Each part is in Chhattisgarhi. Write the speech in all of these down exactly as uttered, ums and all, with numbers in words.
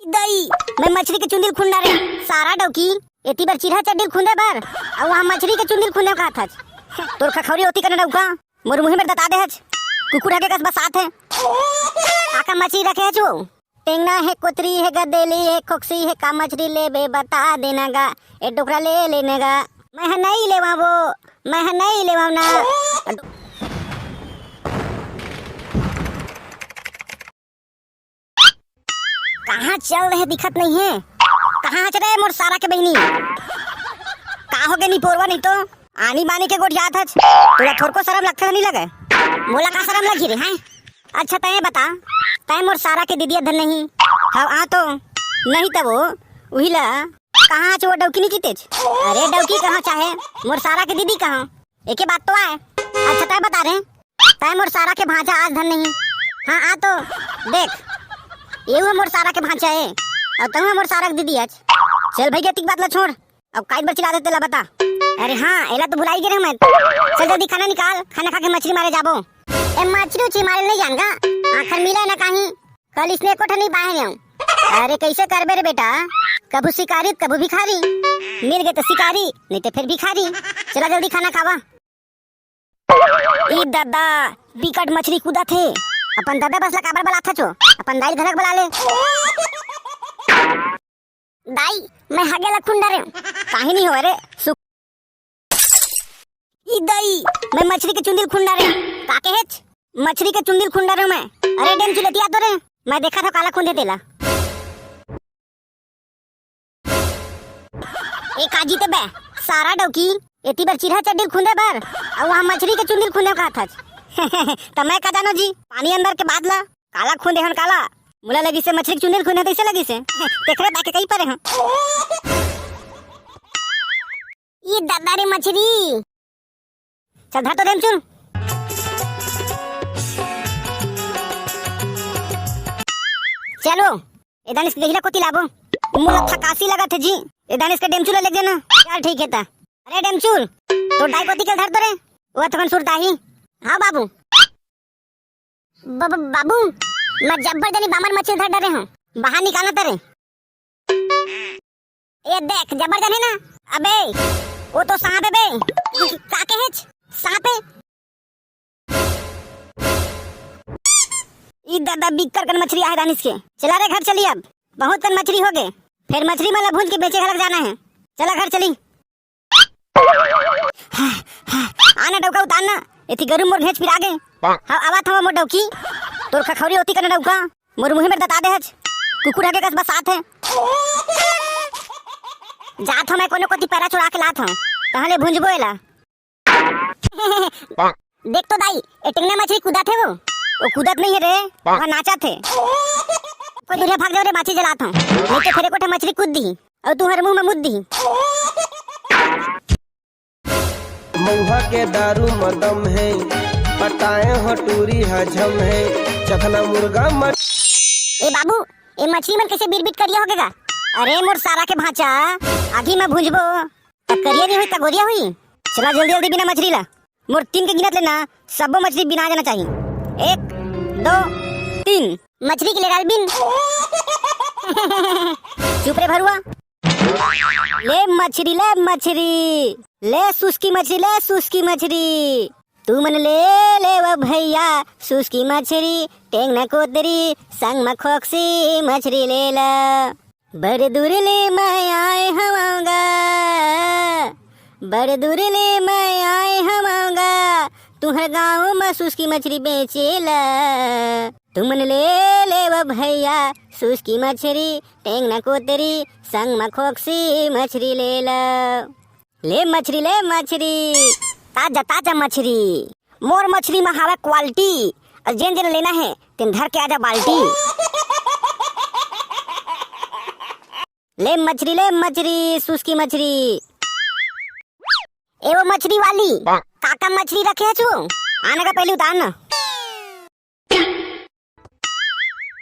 दई, मैं मछरी के चुंदी ल खुंद डारे हंव। सारा डौकी, एती बर चिरहा चड्डी ल खुंदे बर, अउ वहाँ मछरी के चुंदी ल खुंदे हंव कहत हच। तोर खखौरी ओती कने डौका, मोर मुँहे मेर दता दे हच। कुकुर हगे कस बसात हे। काका मछरी रखे हच वो? टेंगना हे, कोतरी हे, गदेली हे, खोकसी हे, का मछरी लेबे बता देना गा, ए डोकरा ले लेना गा। मैं ह नइ लेवंव वो, मैं ह नइ लेवंव ना। कहाँ चल रहे दिखत नइ हे? कहाँ हच रे मोर सारा के बहिनी? का होगे निपोरवा नहीं तो? आनी बानी के गोठियात हच। तोला थोरको सरम लगथे नइ लगे? मोला का सरम लगही रे, हैं? अच्छा तैं बता, तैं मोर सारा के दीदी अधन नहीं? हव आ तो। नहीं तब वो, उही ला। कहाँ हच वो डौकी नइ कितेच? अरे डौकी कहाँ चाहे? मोर सारा के दीदी कहाँ? एके बात तो आय। अच्छा तैं बता रे, तैं मोर सारा के भांचा आज धन नहीं। हाँ, आ तो देख, एहू ह मोर सारा के भांचा हे, अउ तहूँ ह मोर सारा के दीदी हच। चल भइया, एतिक बात ला छोड़, अब काई बर चिल्लात हस तेला बता। अरे हाँ, एला तो भुलाई गे रहेंव मैं। चल जल्दी खाना निकाल, खाना खा के मछरी मारे जाबो। ए मछरी उछरी मारे नइ जान गा, आखर मिले ना काहीं। कल इसने एको ठन नइ बाहे हंव। अरे कइसे करबे रे बेटा, कभू शिकारी त कभू भिखारी। मिल गे त शिकारी, नइ त फेर भिखारी। चला जल्दी खाना खावा। ई ददा, बिकट मछरी कूदत हे। अपन ददा बस ला काबर बलात हच वो? अपन दाई घलक बला ले। दाई, मैं हगे ला खुंद डारे हंव। काहीं नइ होय रे, सुख। ई दाई, मैं मछरी के चुंदी ल खुंद डारे हंव। का कहेच? मछरी के चुंदी ल खुंद डारे हंव मैं। अरे डेमचू ल एती आ तो रे, मैं देखत हंव काला खुंदे तेला। ए काजी ते बे, सारा डौकी, एती बर चिरहा चड्डी ल खुंदे बर, अउ वहाँ मछरी के चुंदी ल खुंदे कहत हच। त मैं का जानों जी, पानी अंदर के बात ला, काला खुंदे हन काला, मोला लगिस हे मछरी के चुंदी ल खुंदे तइसे लगिस हे। तेखरे बाके कई परे हंव। ई ददा रे मछरी। चल धर तो डेमचू ल। चलो, ए दानिस के गहिरा कोती लाबो। मोला थकासी लगत हे जी। ए दानिस के डेमचू ल लेग देना। चल ठीक हे त। अरे डेमचू ल, तोर दाई कोती के ल धर तो रे। वो थोकन सुरताही। हाँ बाबू। ब-, ब-, बाबू, मैं जब्बर जनी बामर मछरी धर डरे हंव। बाहर निकालना तरे। ए देख, जब्बर जनी ना। अबे, वो तो सांप हे बे। का कहेच? सांप हे। ई ददा बिक्कट कन मछरी आहे दानिस के। चला रे घर चली अब। बहुत कन मछरी होगे। फेर मछरी मन ला भूंज के बेचे घलक जाना हे। चला घर चली। आना डौका उतार ना, एती गरू मोर घेंच पिरा गे। हाँ, आवत हंव मोर डौकी। तोर खखौरी ओती कने डौका, मोर मुँहे मेर दता दे हच। कुकुर हगे कस बसात हे। जात हंव मैं कोनो कोती पैरा छोड़ा के लात हंव, तहाँ ले भूंजबो एला। देख तो दाई, ए टेंगना मछरी कूदत हे वो। वो कूदत नइ हे रे, वो नाचत हे। कोई दूरिहा भाग जाव रे, माचिस जलात हंव। नइ तो फेर एको ठा मछरी कूद दिही, अउ तुंहर मुँह में मुद दिही। मउहा के दारू म दम हे, पटाए हो टूरी हजम हे, चखना मुर्गा म। ए बाबू, ए मछरी मन कइसे बिरबिट करिया होगे गा? अरे मोर सारा के भांचा, आगी म भूंजबो, त करिया नइ होही, त गोरिया होही। चला जल्दी जल्दी बिना मछरी ला। मोर तीन के गिनत ले ना, सब्बो मछरी बिना जाना चाही। एक, दो, तीन। मछरी के ले डाल बिन। चुप रे भरुआ। ले मछरी, ले मछरी, ले सुस्की मछरी, ले सुस्की मछरी। तुमन ले लेव भइया सुस्की मछरी, टेंगना कोतरी, संग म खोकसी मछरी ले ला। बड़ दूर ले मैं आए हवंव गा, बड़ दूर ले मैं आए हवंव गा, तुंहर गाँव म सुस्की मछरी बेचे ला। तुमन ले लेव भइया सुस्की मछरी, टेंगना कोतरी, संग म खोकसी मछरी ले ला। ले मछरी, ले मछरी। ताजा, ताजा मछरी। मोर मछरी म हावय quality। अउ जेन जेन लेना हे, तेन धर के आजा बाल्टी। ले मछरी, ले मछरी, सुस्की मछरी। ए वो मछरी वाली, काका मछरी रखे हचू? आना गा पहली उतार ना।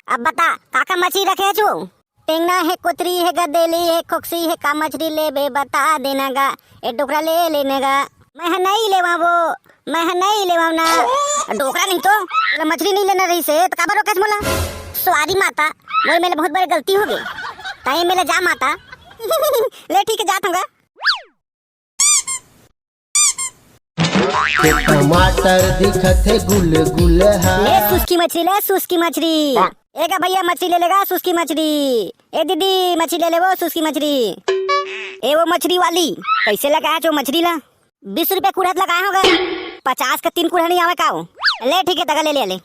अब बता, काका मछरी रखे हचू? टेंगना हे, कोतरी हे, गदेली हे, खोकसी हे, का मछरी लेबे बता देना गा, ए डोकरा ले लेने गा। मैं ह नइ लेवंव वो, मैं ह नइ लेवंव ना। डोकरा नहीं तो, तोला मछरी नइ लेना रहिस हे, त काबर रोकेस मोला? स्वारी माता, मोर मेर ले बहुत बड़े गलती हो गे। तहीं मेर ले जा माता। ले ठीक हे, जात हँव गा। के टमाटर दिखत हे गुल गुल हा। ले सुसुकी मछरी, ले सुसुकी मछरी। ए गा भइया, मछरी ले ले गा, सुसुकी मछरी। ए दीदी, मछरी ले ले वो सुसुकी मछरी। ए वो मछरी वाली, कइसे लगाए हस वो मछरी ला? बीस रुपया कुढ़त लगाए हँव गा। पचास के तीन कुढ़ा नइ आवय का वो? ले ठीक हे, त गा ले ले ले।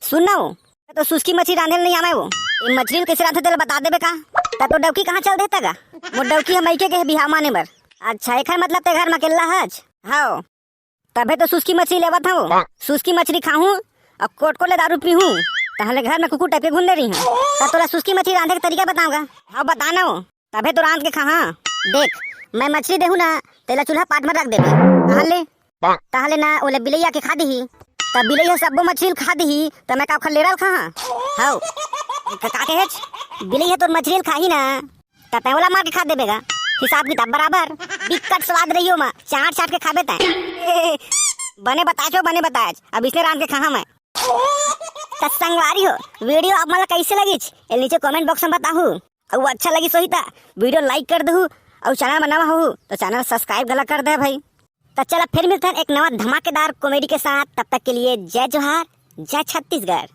सुन ना वो, त सुसुकी मछरी रांधे ल नइ आवय वो। ए मछरी ल कइसे रांधथे तेला बता देबे का? त तोर डौकी कहाँ चल देहे त गा? मोर डौकी ह मइके गे हे बिहाव माने बर। अच्छा, एखर मतलब तैं घर म अकेल्ला हस? हव। तभे तो सुसुकी मछरी लेवत हँव। सुसुकी मछरी खाहूँ अउ कोट-कोट ले दारू पीहूँ। तहाँ ले घर म कुकुर टाइप के घूम दे रही हूँ। त तोला सुसुकी मछरी रांधे के तरीका बतावँव गा। हव, बता ना वो। तभे तो रांध के खाहाँ। देख, मैं मछरी देहूँ ना, तेला चूल्हा पाट म रख देबे। तहाँ ले, तहाँ ले ना, ओला बिलई आके खा दिही। त बिलई ह सब्बो मछरी ल खा दिही, त मैं का ओखर लेरा ल खाहाँ? हव। का, का कहेच? बिलई ह तोर मछरी ल खाही ना, त तैं ओला मार के खा देबे गा। हिसाब किताब बराबर। बिकट स्वाद रही ओमा, चाट चाट के खाबे तैं। बने बताएच हो, बने बताएच। अब इसने रांध के खाहाँ मैं। त संगवारी हो, video आप मन ला कइसे लगिच, एला नीचे comment box म बताहू। अउ अच्छा लगिस होही त video like कर देहू, अउ channel म नवा होहू त channel subscribe घला कर दे भाई। त चला फिर मिलथन एक नवा धमाकेदार comedy के साथ। तब तक के लिए जय जोहार, जय छत्तीसगढ़।